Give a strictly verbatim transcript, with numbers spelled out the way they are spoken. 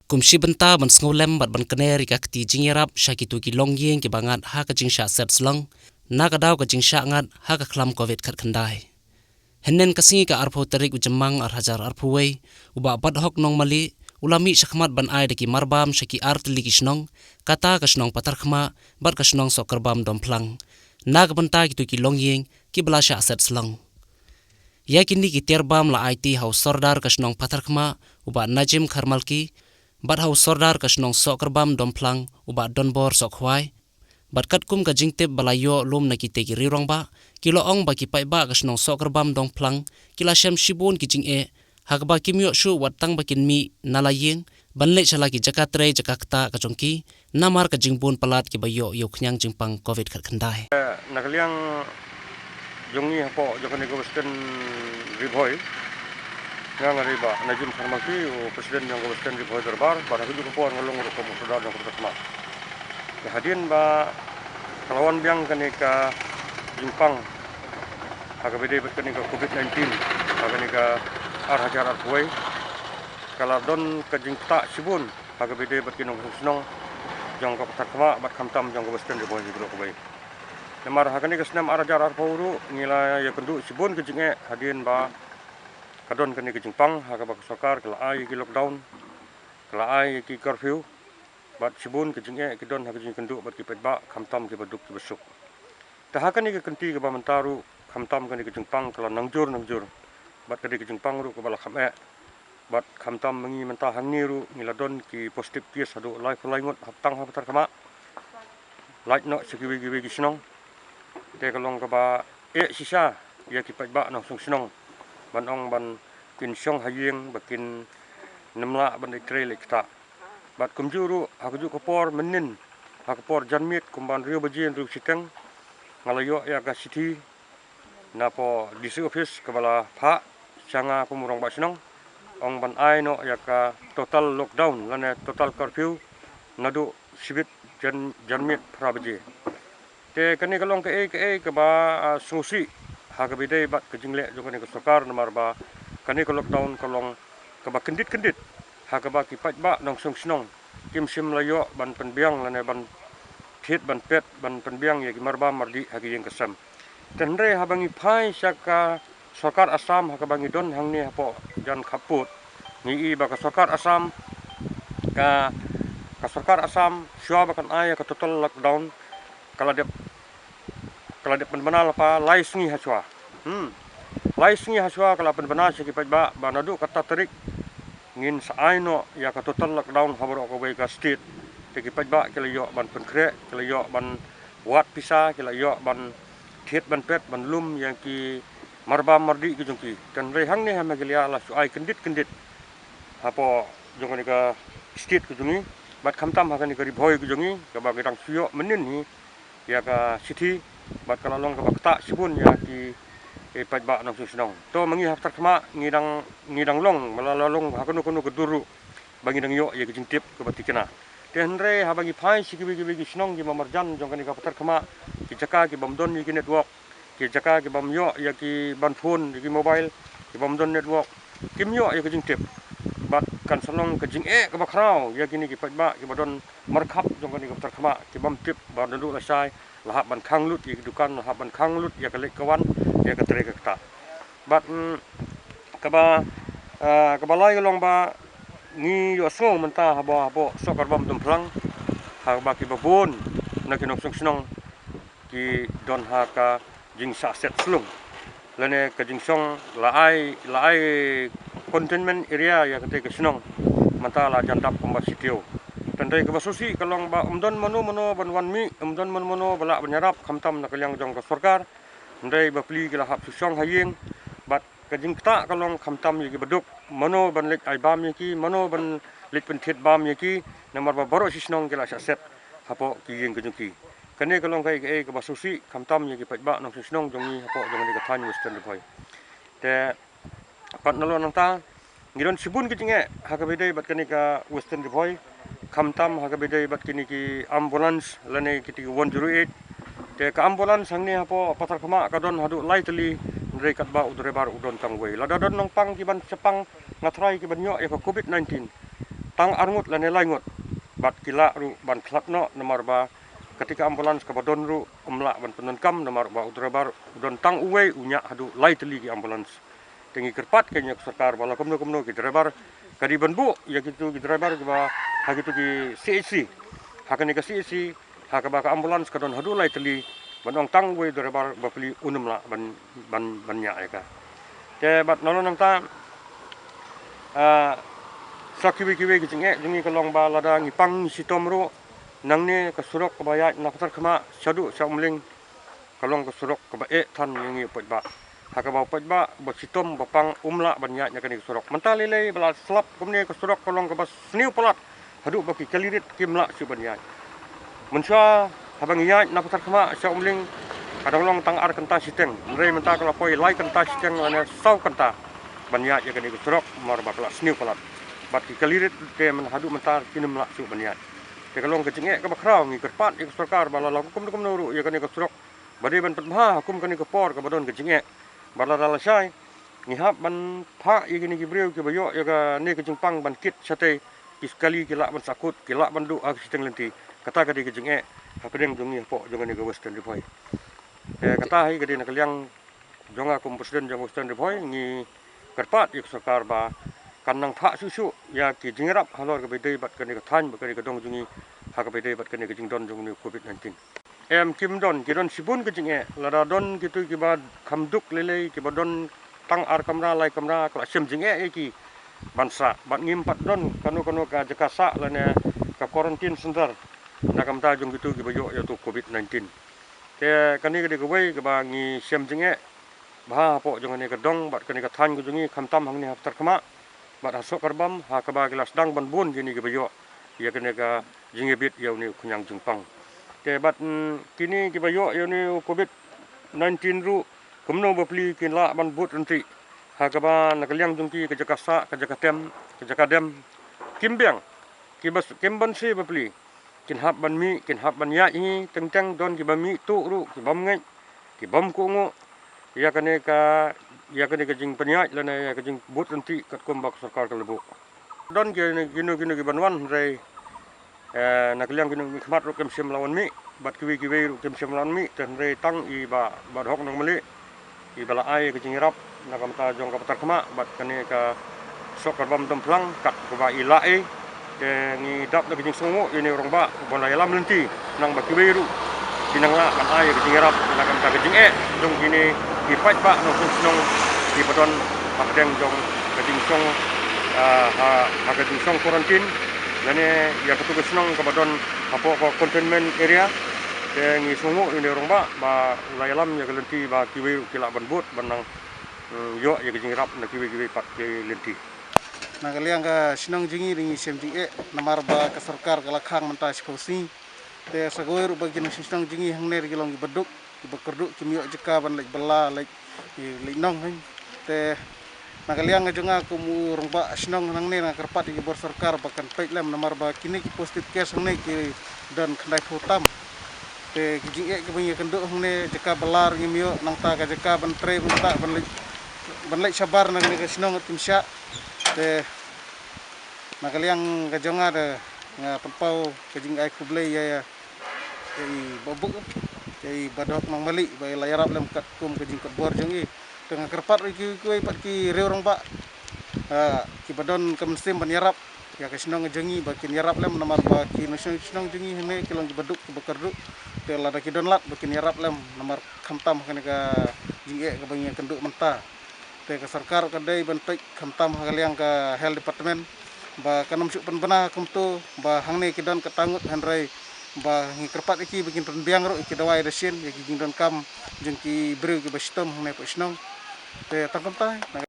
Kum shi bynta ban sngewlem bad ban kner ïa ka kti jingïarap sha kito ki longïing kiba ngat ha ka jingshah set slong, na ka daw ka jingshah ngat ha ka khlam covid khatkhyndai. Hynnin ka sngi ka arphew tarik u Jymmang ar hajar arphew wei, u Bah Badhok Nongmali u la mih shakhmat ban ai da ki marbam sha ki ar tylli ki shnong, kata ka shnong Patharkhmah bad ka shnong Sohkyrbam Domphlang, na ka bynta kito ki longïing kiba la shah set slong. Ïa kine ki tiar bam la aiti ha u Sordar ka shnong Patharkhmah, u Bah Najim Kharmalki, bad ha u Sordar ka shnong Sohkyrbam Domphlang, u Bah Donbor Sohkhwai. Bad katkum ka jingtip ba la ïoh lum na kitei ki rangbah, ki la ong ba ki paidbah ka shnong Sohkyrbam Domphlang ki la shem shibun ki jingeh, ha kaba kim ïoh shuh wat tang ba kin mih na la ïing ban leit sha la ki jaka trei jaka ktah ka jong ki, namar ka jingbun palat kiba ïoh ïa u khñiang jingpang covid khatkhyndai. Na ka liang jong ngi hapoh jong kane ka Western Ri Bhoi, nga nga dei Bah Najim Kharmalki, u President jong ka Western Ri Bhoi Dorbar, bad ha kajuh ka por nga long ruh kum u Sordar jong ka Patharkhmah. Te hadien ba ka la wan biang kane ka jingpang ha kaba ïadei bad kane ka covid nineteen, ha kane ka ar hajar arphew wei, ka la don ka jingktah shibun ha kaba ïadei bad ki nongshong shnong jong ka Patharkhmah bad khamtam jong ka Western Ri Bhoi hi baroh kawei. Namar ha kane ka snem ar hajar arphew ruh ngi la ïakynduh shibun ka jingeh hadien ba ka don kane ka jingpang ha kaba ka sorkar ka la ai ïa ki lockdown, ka la ai ïa ki curfew, bad shibun ka jingeh ki don ha ka jingïakynduh bad ki paidbah khamtam kiba duk kiba suk. Te ha kane ka kynti kaba mynta ruh khamtam kane ka jingpang ka la nangjur nangjur, bad kane ka jingpang ruh kaba la kham eh. Bad khamtam ma ngi mynta hangne ruh ngi la don ki positive case haduh laiphew lai ngut hapdeng ha Patharkhmah, lait noh sha kiwei kiwei ki shnong. Te ka long kaba eh shisha ïa ki paidbah nongshong shnong ban ong ba kin shong ha ïing ba kin nym lah ban leit trei leit ktah. Bad kumjuh ruh ha kajuh ka por mynnin, ha ka por janmiet kumba hynriew baje hynriew shiteng, nga la ïoh ïa ka shithi napoh D C office kaba la phah sha nga kum u rangbah shnong, ong ban ai noh ïa ka total lockdown lane total curfew naduh shibit jan, janmiet phra baje. Te kane ka long kaei kaei kaba, ah, sngewsih ha kaba ïadei bad ka jingleh jong kane ka sorkar, namar ba kane ka lockdown ka long kaba kyndit kyndit ha kaba ki paidbah nongshong shnong kim shym la ïoh ban pynbiang lane ban thied ban pet ban pynbiang ïa ki marbam mardih ha ki ïing ki sem. Te hynrei haba ngi phai sha ka sorkar Assam ha kaba ngi don hangne hapoh jan khappud, ngi i ba ka sorkar Assam, ka, ka sorkar Assam shuwa ba kan ai ïa ka total lockdown, ka la dep, ka la dep pynbna lypa lai sngi hashuwa. Hmm. Lai sngi hashuwa ka la pynbna sha ki paidbah ba naduh kata tarik ngin sa ai noh ïa ka total lockdown ha baroh kawei ka state. Te ki paidbah ki la ïoh ban pynkhreh, ki la ïoh ban wad pisa, ki la ïoh ban thied ban pet ban lum ïa ki marbam mardih ki jong ki. Te hynrei hangne ha Meghalaya la shu ai kyndit kyndit hapoh jong kane ka state ka jong ngi, bad khamtam ha kane ka Ri Bhoi ka jong ngi kaba ngi dang shu ïoh mynnin hi ïa ka shithi, bad ka la long kaba ktah shibun ïa ki, eh, paidbah nongshong shnong. To ma ngi ha Patharkhmah ngi dang, ngi dang long, ma la la long ha kano kano ka dur ruh ba ngi dang ïoh ïa ka jingtip kaba thikna. Te hynrei haba ngi phai sha kiwei kiwei ki shnong kiba marjan jong kane ka Patharkhmah, ki jaka ki bym don ïa ki network, ki jaka ki bym ïoh ïa ki ban phone, ïa ki mobile, ki bym don network, kim ïoh ïa ka jingtip. Bad kan sa long ka jingeh kaba khraw ïa kine ki paidbah kiba don markhap jong kane ka Patharkhmah, ki bym tip ba naduh lashai la hap ban khang lut ïa ki dukan, la hap ban khang lut ïa ka leit ka wan, ïa ka trei ka ktah. Bad, mm, kaba, ah, kaba lai ka long ba ngi ïohsngew mynta haba hapoh Sohkyrbam Domphlang, haba kiba bun na ki nongshong shnong ki don ha ka jingshah set slung lane ka jingshong, la ai, la ai containment area ïa kata ka shnong, mynta la jan dap kumba shi taïew. Te hynrei kaba sngewsih ka long ba ym don mano mano ban wan mih, ym don mano mano ba lah ban ïarap khamtam na ka liang jong ka sorkar. Hynrei bapli ki la hap shu shong ha ïing, bad ka jingktah ka long khamtam ïa kiba duk, mano ban leit ai bam ïa ki, mano ban leit pynthied bam ïa ki, namar ba baroh shi shnong ki la shah set hapoh ki ïing ka jong ki. Kane ka long kaei kaei kaba sngewsih khamtam ïa ki paidbah nongshong shnong jong ngi hapoh jong kane ka thaiñ Western Ri Bhoi. Te pat nalor nangta ngi don shibun ki jingeh ha kaba ïadei bad kane ka Western Ri Bhoi, khamtam ha kaba ïadei bad kine ki ambulance lane kiti ki one zero eight. Te ka ambulance hangne hapoh Patharkhmah ka don haduh lai tylli, hynrei katba u driver u don tang uwei. Lada don nongpang ki ban shapang nga trai ki ban ïoh ïa ka covid nineteen, tang arngut lane laingut. Bad ki lah ruh ban khlad noh namar ba kata ka ambulance kaba don ruh ym lah ban pyndonkam namar ba u driver u don tang uwei u ñiah haduh lai tylli ki ambulance. Te ngi kyrpad kein ïa ka sorkar ba la kumno kumno ki driver ka dei ban buh ïa kitu ki driver kiba ha kitu ki C H C. Ha kane ka C H C ha kaba ka ambulance ka don haduh lai tylli ban ong tang uwei driver bapli un ym lah ban ban ban ñiah ïa ka. Te bad nalor nangta, ah, sa kiwei kiwei ki jingeh jong ngi ka long ba lada ngi pang ngi shitom ruh, nangne ka surok kaba ïaid na Patharkhmah shaduh sha Umling ka long ka surok kaba eh than ïa ngi u paidbah. Ha kaba u paidbah ba shitom ba pang um lah ban ïaid na kane ka surok. Mynta lei lei ba la slap kumne ka surok ka long kaba sniew palat haduh ba ki kali rit kim lah shuh ban ïaid. Mynshuwa haba ngi ïaid na Patharkhmah sha Umling ka dang long tang ar kynta shiteng, hynrei mynta ka la poi lai kynta shiteng lane saw kynta ban ïaid ïa kane ka surok namar ba ka la sniew palat. Bad ki kali rit te myn haduh mynta kim lah shuh ban ïaid. Te ka long ka jingeh kaba khraw, ngi kyrpad ïa ka sorkar ba la la kumno kumno ruh ïa kane ka surok ba dei ban pynbha ha kum kane ka por kaba don ka jingeh. Bad lada lashai ngi hap ban phah ïa kine ki briew kiba ïoh ïa kane ka jingpang ban kit shatei, ki kali ki lah ban sahkut, ki lah ban duh ha ka shiteng lynti. Kata ka dei ka jingeh hapdeng jong ngi hapoh jong kane ka Western Ri Bhoi. Te kata hi ka dei na ka liang jong nga kum president jong Western Ri Bhoi, ngi kyrpad ïa ka sorkar ba kan nang phah shuh shuh ïa ki jingïarap halor kaba ïadei bad kane ka thaiñ bad kane ka dong jong ngi ha kaba ïadei bad kane ka jingdon jong une u Covid nineteen. Em, kim don, ki don shibun ka jingeh. Lada don kitu kiba kham duk lei lei kiba don tang ar kamra lai kamra ka la shem jingeh ïa ki ban sah. Bad ngim pat don kano kano ka jaka sah lane ka quarantine center na ka bynta jong kitu kiba ïoh ïa utu u Covid nineteen. Te kane ka dei kawei kaba ngi shem jingeh bha hapoh jong kane ka dong bad kane ka thaiñ ka jong ngi, khamtam hangne ha Patharkhmah bad ha Sohkarbam ha kaba ki la sdang ban bun kine kiba ïoh ïa kane ka jingïabit ïa une u khñiang jingpang. Te bad, mm, kine kiba ïoh ïa une u Covid nineteen ruh kumno bapli kin lah ban bud ryntih ha kaba na ka liang jong ki ka jaka sah, ka jaka tem, ka jaka dem kim biang, kiba s-, kim banse bapli. Kin hap ban mih, kin hap ban ïaid hi, teng teng don kiba mih tuh ruh, kibym ngeit, kibym kohnguh ïa kane ka, ïa kane ka jingpynïaid lane ïa ka jingbud ryntih katkum ba ka sorkar ka la buh. Don ki, kino kino kiban wan hynrei, eh, na ka liang kino ki khmat ruh kim shym la wan mih bad kiwei kiwei ruh kim shym la wan mih, te hynrei tang i Bah, Bah Dhok Nongmali iba la ai ka jingïarap na ka bynta jong ka Patharkhmah bad kane ka Sohkarbam Domphlang kat kaba i la ai. Te ngi dap da ka jingsngewnguh ïa une u rangbah uba la ïalam lynti, nang ba kiwei ruh ki nang lah ban ai ka jingïarap na ka bynta ka jingeh jong kine ki paidbah nongshong shnong kiba don hapdeng jong ka jingshong, ah, ha, ha ka jingshong quarantine lane ïa katu ka shnong kaba don hapoh ka containment area. Te ngi sngewnguh ïa une u rangbah ba u la ïalam ïa ka lynti ba kiwei ruh ki lah ban bud ban nang, mm, ïoh ïa ka jingïarap na kiwei kiwei pat ki lynti. Na ka liang ka shnong jong ngi ngi shem jingeh namar ba ka sorkar ka la khang mynta shiphew sngi. Te sa kawei ruh ba ki nongshong shnong jong ngi hangne ki long kiba duk, kiba kyrduh, kim ïoh jaka ban leit bylla, leit, leit nong, hein. Te na ka liang ka jong nga kum u rangbah shnong hangne nga kyrpad ïa ki bor sorkar ba kan peit lem namar ba kine ki positive case hangne ki don khyndaiphew tam. Te ki jingeh kiba ngi ïakynduh hangne jaka bylla ruh ngim ïoh, nangta ka jaka ban trei ban ktah ban leit, ban leit shabar na kane ka shnong ruh kim shah. Te na ka liang ka jong nga te nga pynpaw ka jingai khublei ïa, ïa, ïa i Bah Buk, ïa i Bah Dhok Nongmali ba i la ïarap lem katkum ka jingkutbor jong i. Te nga kyrpad ruh ïa kiwei kiwei pat ki riew rangbah, ah, kiba don ka mynsiem ban ïarap ïa ka shnong jong ngi ba kin ïarap lem namar ba ki nongshong shnong jong ngi hangne ki long kiba duk kiba kyrduh. Te lada ki don lad ba kin ïarap lem namar khamtam ha kane ka jingeh kaba ngi ïakynduh mynta. Te ka sorkar ka dei ban peit khamtam ha ka liang ka health department ba kan ym shu pynbna kumto ba hangne ki don katta ngut, hynrei ba ngi kyrpad ïa ki ba kin pynbiang ruh ïa ki dawai dashin ïa ki jingdonkam jong ki briew kiba shitom hangne hapoh shnong. Te tang kumta.